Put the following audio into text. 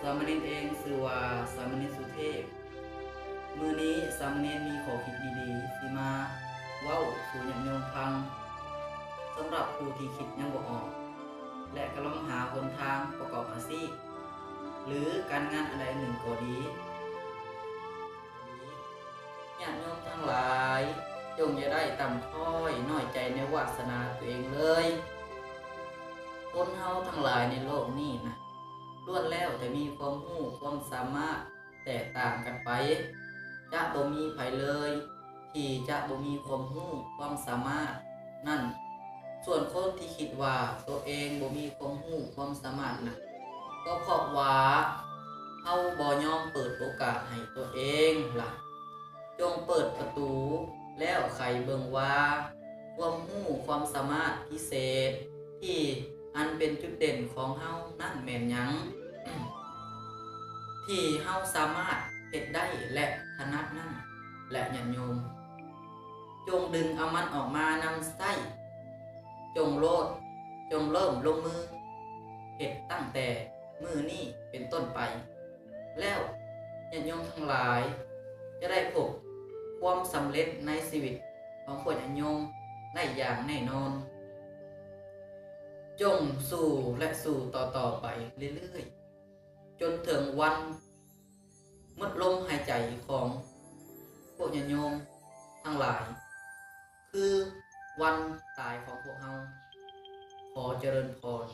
າມະເນນເອງຊື່ວ່າສາມະເນນສຸເທບ. ມື້ນີ້ສາມະເນນມີຂໍ້ຄິດດີໆ ຊິມາເວົ້າສູ່ຍາດໂຍມຟັງ. ສຳລັບຜູ້ທີ່ຄິດຍັງບໍ່ອອກ ແລະ ກຳລັງຫາຫົນທາງປະກອບອາຊີບ ຫຼື ການງານອັນໃດໜຶ່ງກໍດີ, ຍາດໂຍມທັງຫຼາຍ ຈົ່ງຢ່າໄດ້ຕ່ຳຕ້ອຍນ້ອຍໃຈໃນວາສະໜາຕົວເອງເລີຍ. ຄົນເຮົາທັງຫຼາຍໃນໂລກນີ້ນະ ລ້ວນແລ້ວແຕ່ມີຄວາມຮູ້ຄວາມສາມາດແຕກຕ່າງກັນໄປ. ຈະບໍ່ມີໃຜເລີຍທີ່ຈະບໍ່ມີຄວາມຮູ້ຄວາມສາມາດນັ້ນ. ສ່ວນຄົນທີ່ຄິດວ່າຕົວເອງບໍ່ມີຄວາມຮູ້ຄວາມສາມາດນັ້ນ ກໍເພາະວ່າເຮົາບໍ່ຍອມເປີດໂອກາດໃຫ້ຕົວເອງລະ. ຈົ່ງເປີດປະຕູແລ້ວໄຂເບິ່ງວ່າ ຄວາມຮູ້ຄວາມສາມາດພິເສດທີ່ອັນເປັນຈຸດເດັ່ນຂອງເຮົານັ້ນແມ່ນຫຍັງ ທີ່ເຮົາສາມາດເຮັດໄດ້ ແລະ ຖະໜັດນັ້ນແຫຼະຍາດໂຍມ. ຈົ່ງດຶງເອົາມັນອອກມານຳໃຊ້. ຈົ່ງໂລດ, ຈົ່ງເລີ່ມລົງມືເຮັດຕັ້ງແຕ່ມື້ນີ້ເປັນຕົ້ນໄປ. ແລ້ວຍາດໂຍມທັງຫຼາຍຈະໄດ້ພົບຄວາມສຳເລັດໃນຊີວິດຂອງພວກຍາດໂຍມໄດ້ຢ່າງແນ່ນອນ. ຈົ່ງສູ້ ແລະ ສູ້ຕໍ່ໆໄປເລື້ອຍໆ ຈົນເຖິງວັນໝົດລົມຫາຍໃຈຂອງພວກຍາດໂຍມທັງຫຼາຍ ຄືວັນຕາຍຂອງພວກເຮົາ. ຂໍຈະເລີນພອນ.